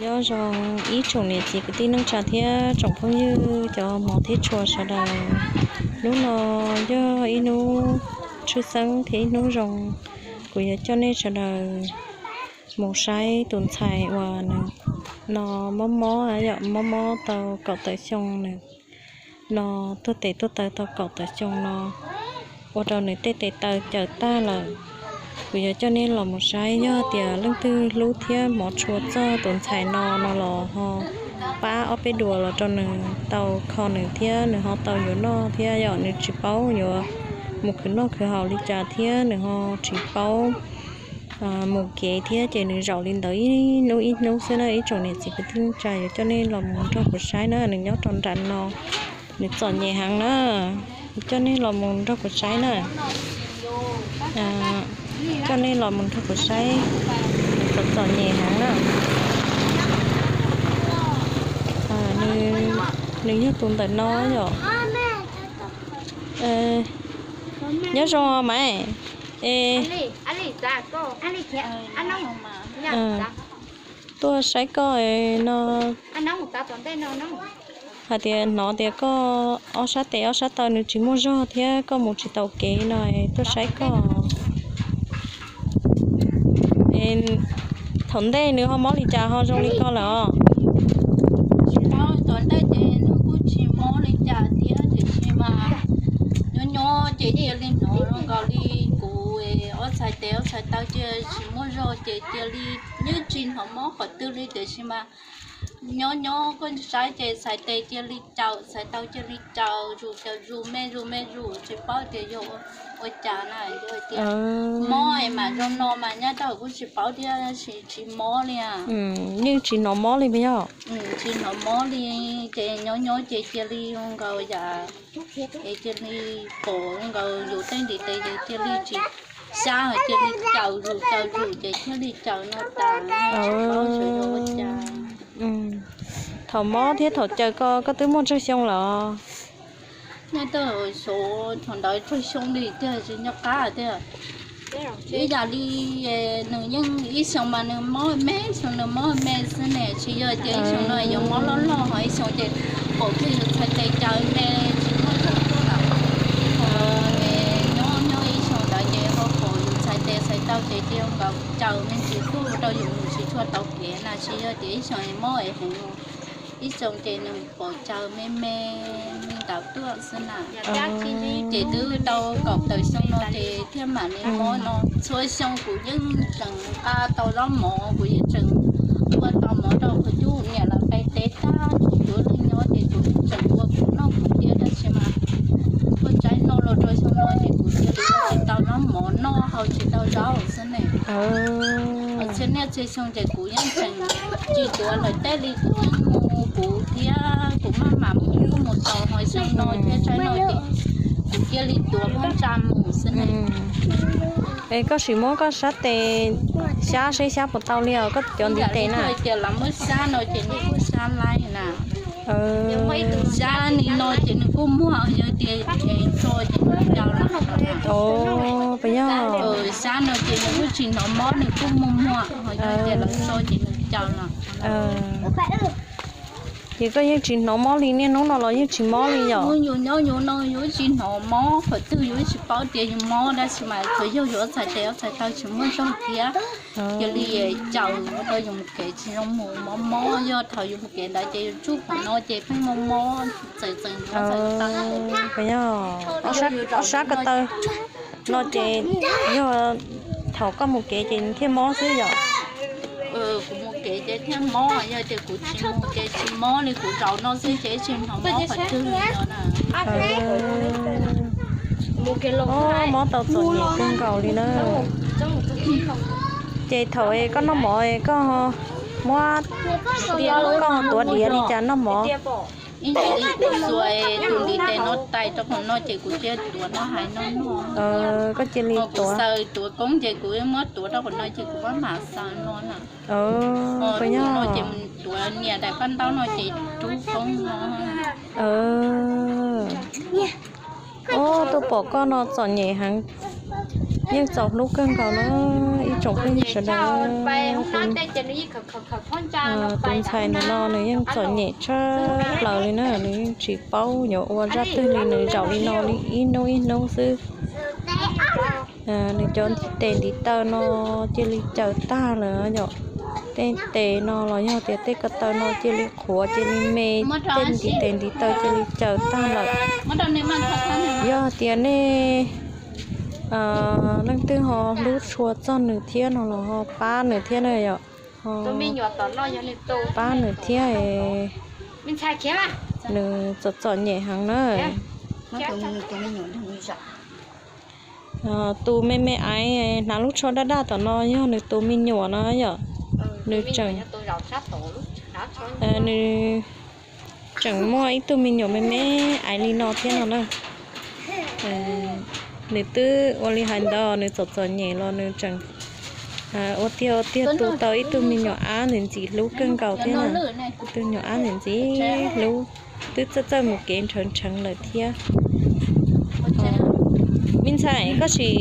Nyob zoo ib tsoom niam txiv kwv tij neej tsa thiab tsoom phooj ywg cov hmov thiab tshua sawv daws. Hnub no yog ib hnub tshwj xeeb thiab ib hnub zoo, kuv yuav coj nej sawv daws mus saib tus ntxhais uas nws no mob mob, yog mob mob tau kaum tawm xyoo nws no tuag tes tuag taw tau kaum tawm xyoo no, ua rau nws tej tes taw cawm tag lawm. Kuv yuav coj nej los mus saib, yog tias leej twg hlub thiab hmov tshua txog tus ntxhais no no los ho pab ob peb duas los rau nws tau kho nws thiab nws ho tau yuav noj thiab, yog nws tsis paub yuav mus khwv noj khwv haus li cas thiab nws ho tsis paub mus kev thiab ces nws zaum li ntawd ib hnub ib hnub xwb na. Ib tsoom niam txiv kwv tij neej tsa, yuav coj nej los mus nrog kuv saib na, nws nyob rau nram no, nws txom nyem heev na. Coj nej los mus nrog kuv saib na. Coj nej los mus nrog kuv saib, nws txom txom nyem heev na. Nws yog tus ntawm no yom. Nyob zoo maiv. E, tuaj saib koj no. Hais tias hnov tias koj ob sab tes ob sab taw nws tsis muaj zog thiab koj mus tsis tau kev no, tuaj saib koj. Thaum ntej nws ho mob li cas ho zoo li ko lawm os? Thaum ntej ces nws kuj tsis mob li cas thiab tiam sis mas nyob nyob ces cia li hnov zoo nkaus li kuv ob txhais tes ob txhais taw cia tsis muaj zog ces cia li yeej tsis hnov mob qhov twg li tiam sis mas nyob nyob koj saib ces txhais tes cia li cawm, txhais taw cia li cawm, zus cawm zus me zus me zus tsis paub tias yog ua cas na, yog tias mob es mas zoo no mas nyob rau kuj tsis paub thiab, tsis mob li. Yeej tsis hnov mob li puas yog? Tsis hnov mob li, ces nyob nyob ces cia li zoo nkaus yam es cia li pom nkaus yus tej ntiv tes ces cia li tsis xyab, cia li cawm zus cawm zus ces thiaj li cawm no tas, tsis paub xyov yog ua cas. Thaum mob thiab thaum cawm ko koj twb muaj tsawg xyoo lawm? Nyob rau xyov thaum ntawd tsawg xyoo li tiag tsis nco qab tiag. Ib yam li nws yeej ib xyoo mas nws mob me, xyoo nws mob me xwb ne, tsis yog tias ib xyoo no yuav mob loj loj ho ib xyoo ces pom kiag yus txhais tes cawm me tsis muaj zog tuaj lawm. Nyob nyob ib xyoo ntawd ces ho pom yus txhais tes txhais taw ces cia nkaus cawm me ntsis tuaj ua rau yus mus tsis tshua tau kev na, tsis yog tias ib xyoo mob es heev. Ib xyoo ces nws pom cawm me me li ntawd tuaj xwb na. Ces twb tau kaum tawm xyoo no ces thiaj mam li mob no. Txhua xyoo kuv yeej tseem nqa tau zaub mov, kuv yeej tseem ua tau mov rau kuv cub niam lawv pais teb tag, kuv leej nyob ces kuv yeej tseem ua kuv noj kuv tiav tab sis mas ua tsaib no los rau xyoo no ces kuv cia li tsis tau zaub mov noj, hau tsis tau zaub xwb ne. Txhia niaj txhia xyoo ces kuv yeej tseem tsis tuav lawv tej li, kuv yeej mus kuv thiab kuv maj mam mus mus tau ho xyoo no thiab tsaib no ces kuv cia li tuav phab ntsa mus xwb ne. Es koj sim muab koj sab tes xyab seb xyab puas tau li os, koj cov ntiv tes na. Tias lawv muab xyab no ces nws kuj xyab laib na. Xyab li no ces nws kuj muag, yog tias tso ces nws cau lawm. Puas yog? Xyab no ces nws kuj tsis hnov mob, nws kuj muag muag, ho yog tias lawv tso ces nws cau lawm. Ces koj yeej tsis hnov mob li, niaj hnub no los yeej tsis mob li yom? Yus nyob yus no yus tsis hnov mob qhov twg, yus tsis paub tias yus mob tab sis mas tsuas yog yus ob txhais tes ob txhais taw tsis muaj zog thiab. Cia li cawm ua rau yus kev tsis zoo mus, mob mob, yog thaum yus mus kev ntawd ces yus tsuj qhov no ces pheej mob mob txawm txawm ntsuav txawm taw. Puas yog? Ob sab ko taw no ces yog thaum koj mus kev ces thiaj mob xwb yom? Kuv mus kev ces thiaj mob, yog tias kuv tsis mus ces tsis mob li, kuv zaum no xwb ces tsis hnov mob qhov twg li no na. Mob tau txom nyem kawg nkaus li na. Ces thaum koj noj mov koj muab, koj tuav diav li cas noj mov? Ib yam li kuv xuas tus ntiv tes no tais rau qhov no ces kuv cia li tuav noj hais noj noj. Koj cia li tuav, xaws tuav koob ces kuv muab tuav rau qhov no ces kuv maj mam xaws no na. Puas yog? Ces tuav nias daim paj ntaub no ces rub koob no. Ob, tuaj pom koj no txom nyem heev, yeej txaus hlub kawg nkaus na ib Tsoom phooj ywg sawv daws, tus ntxhais ntawm no nws yeej txom nyem tshaj plaws li na, nws yeej tsis paub yuav ua zaj twg li, nws zaum li no li ib hnub ib hnub xwb. Nws cov ntiv tes ntiv taw no cia li caws tag lawm yom. Tej tes no los yog tias tej ko taw no cia li qhuav cia li me, tej ntiv tes ntiv taw cia li caws tag lawm. Yog tias nej leej twg ho hlub tshua txog nws thiab no los ho pab nws thiab na yom. Pab nws thiab, nws txom txom nyem heev na. Tus me me aiv hnav lub tsho daj daj tom no yog nws tus me nyuam no yom. Nws tseem, nws tseem muaj ib tug me nyuam me me aiv li no thiab no na. Nws twb ua li hais ntawd, nws txom txom nyem los nws tseem ua tiag ua tiag tu tau ib tug me nyuam ab ntxim ntxim hlub kawg nkaus thiab na. Ib tug nyuam ab ntxim ntxim hlub, twb txawj txawj mus kev ntshaw ntsheev lawm thiab. Me ntxhais, koj sim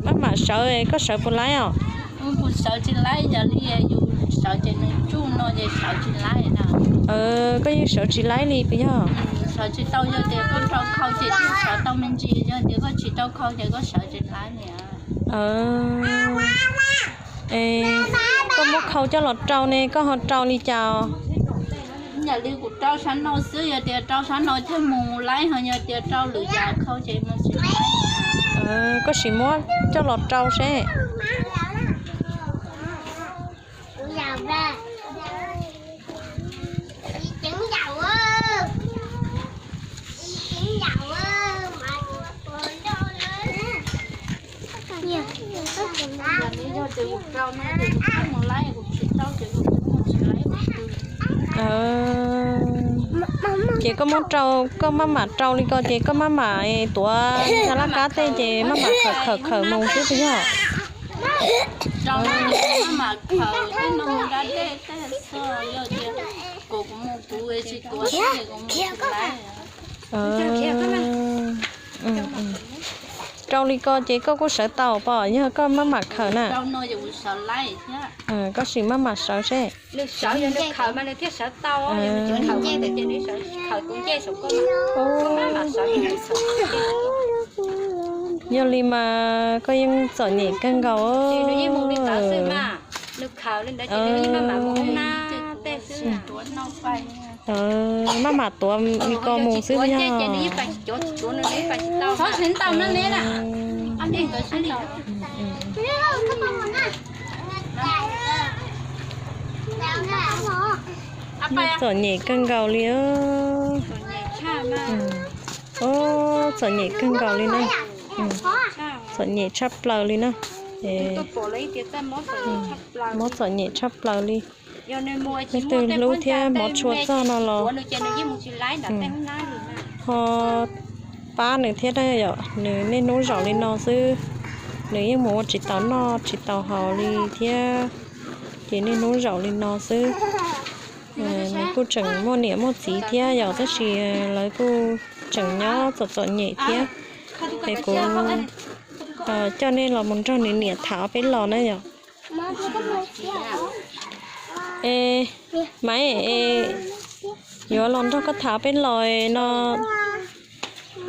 maj mam sawv, koj sawv puas laib os? Sawv tsis laib, yog li yus sawv ces nws tsuj no ces sawv tsis laib na. Koj yeej sawv tsis laib li puas yog? Sawv tsis tau, yog tias koj rau khau ces sawv tau me ntsis, yog tias koj tsis rau khau ces koj sawv tsis laib li. Koj muab khau coj los rau ne, koj ho rau li cas? Yam li kuv rau sab no xwb, yog tias rau sab no thiaj mus laib, ho yog tias rau lwm yam khau ces mus tsis laib. Koj sim muab coj los rau seb. Ces koj muab rau, koj maj mam rau li ko ces koj maj mam tuav cov laj kab tej ces maj mam khawm khawm khawm mus xwb puas yog? Rau li ko ces koj kuj sawv tau pom yog koj maj mam khawm na. Koj sim maj mam sawv seb. Yog li mas koj yeej txom nyem kawg nkaus. Maj mam tuav li ko mus xwb puas yog? Txom nyem kawg nkaus li. Txom nyem kawg nkaus li na. Txom nyem tshaj plaws li na. Mob txom nyem tshaj plaws li. Leej twg hlub thiab hmov tshua txog no los ho pab nws thiab na yom. Nws niaj hnub zaum li no xwb, nws yeej mus ua tsis tau noj tsis tau haus li thiab, ces niaj hnub zaum li no xwb. Nws kuj tseem muaj niam muaj txiv thiab yom, tab sis lawv kuj tseem nyob txom txom nyem thiab. Es kuv coj nej los mus nrog nws niam tham ob peb los na yom. Es Maiv, es yuav los nrog koj tham ob peb los no.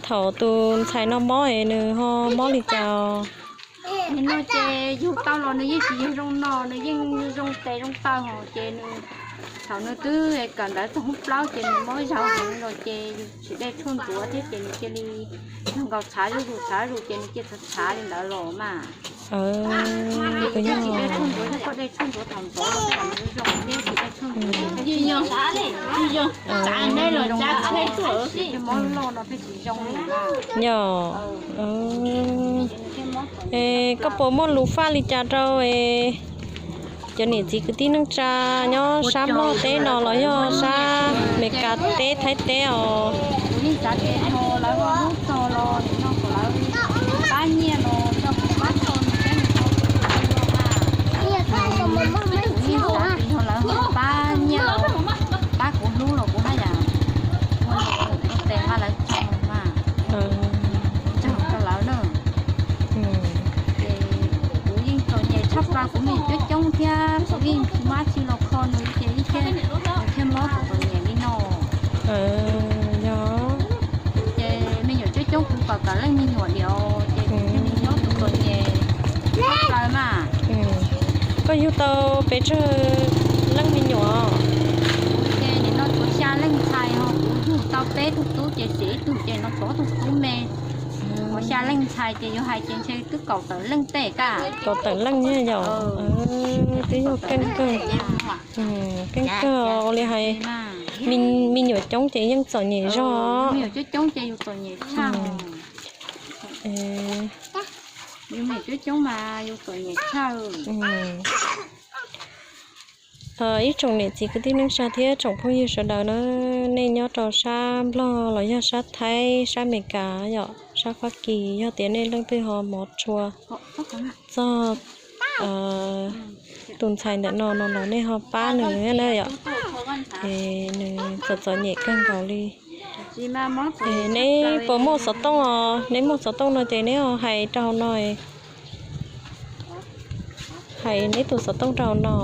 Thaum tus ntxhais no mob es nws ho mob li cas? Nim no ces yug tau los nws yeej tsis yog zoo no, nws yeej zoo tes zoo taw hos ces nws, thaum nws twb kawm ntawv txog hoob plaub ces nws mob zaug heev los ces yus tsis de tshuaj ntxuav thiab ces nws cia li yug nkaus tshav zuj zus tshav zuj zus ces nws cia txhav txhav li ntawd los mas. Ces yus thiaj tsis de tshuaj ntxuav, yog koj de tshuaj ntxuav thaum ntxov los tej zaum nws zoo thiab, tsis de tshuaj ntxuav. Mob loj no thiaj tsis zoo li. Yog, es koj puas muaj lus faj li cas rau cov niam txiv kwv tij neej tsa nyob sab Nplog teb no los yog sab Meskas teb, Thaib teb os? Kuv yeej xav tias yog lawv ho hlub txog los nim no kom lawv pab nyiaj los rau kuv pab tau nws thiab nws tau kuv los mas. Kuv yeej xav tias yog lawv ho pab nyiaj los pab kuv hlub los kuv haj yam ua tes nqa lawv tso mas. Tsaug rau lawv na. Ces kuv yeej txom nyem tshaj plaws Yog, ces me nyuam coob coob kuv kom tawm leej me nyuam diam ces kuv thiaj li nyob tus txom nyem tshaj plaws mas. Koj yug tau pes tsawg leej me nyuam? Ces nim no tshuav xya leej ntxhais ho kuv yug tau peb tug tub ces xiam ib tug ces no tshuav ob tug tub me. Tshuav xya leej ntxhais ces yuav hais ces ntshe twb kaum tawm leej tej kaj. Kaum tawm leej yog? Twb yog keej kawg. Keej kawg ua li hais, me nyuam coob ces yeej txom nyem zog. Me nyuam coob coob ces yus txom nyem tshaj. Yus me nyuam coob coob mas yus txom nyem tshaj. Ib tsoom niam txiv kwv tij neej tsa thiab tsoom phooj ywg sawv daws na, nej nyob rau sab Nplog los yog sab Thaib, sab Amelikas yom, sab Fab Kis, yog tias nej leej twg ho mov tshua txog tus ntxhais ntawm no no los nej ho pab nws na yom. Es nws txom txom nyem kawg nkaus li. Es neb puas muaj xov tooj os? Neb muaj xov tooj no ces neb ho hais rau hauv no. Hais neb tus xov tooj rau hauv no.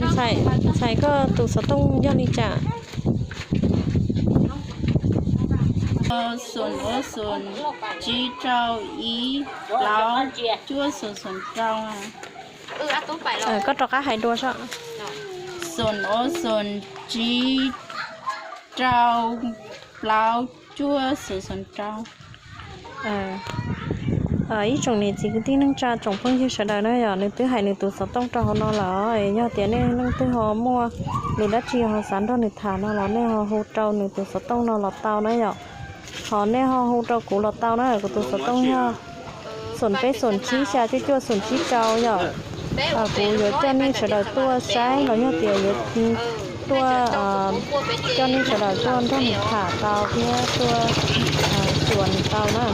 Ntxhais, koj tus xov tooj yog li cas? Xoom ob xoom tsib rau ib plaub cuaj xoom xoom rau. Koj rov qab hais dua saib. Xoom ob xoom tsib rau plaub cuaj xoom xoom rau. Ib tsoom niam txiv kwv tij neej tsa tsoom phooj ywg sawv daws na yom, nws twb hais nws tus xov tooj rau hauv no lawm. Yog tias nej leej twg ho muaj lus dab tsi ho xav nrog nws tham no los nej ho hu rau nws tus xov tooj no los tau na yom. Ho nej ho hu rau kuv los tau na, kuv tus xov tooj yog xoom peb xoom tsib xya cuaj cuaj xoom tsib rau yom. Kuv yuav coj nej sawv daws tuaj saib los yog tias yuav tuaj coj nej sawv daws tuaj nrog nws tham tau thiab tuaj xyuas nws tau na.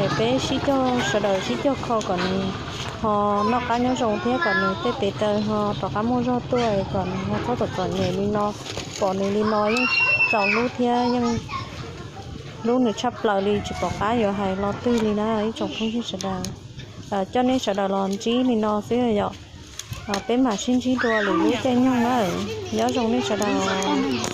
Es peb sib cog sawv daws sib cog kho kom nws ho noj qab nyob zoo thiab kom nws tej tes taw ho rov qab muaj zog tuaj kom nws ho txhob txom txom nyem li no. Pom nws li no yeej txaus hlub thiab yeej hlub nws tshaj plaws li tsis pom qab yuav hais lo twg li na ib tsoom phooj ywg sawv daws. Coj nej sawv daws los ntsib li no xwb yom. Peb mam sib ntsib dua lwm lub caij nyoog na. Nyob zoo nej sawv daws.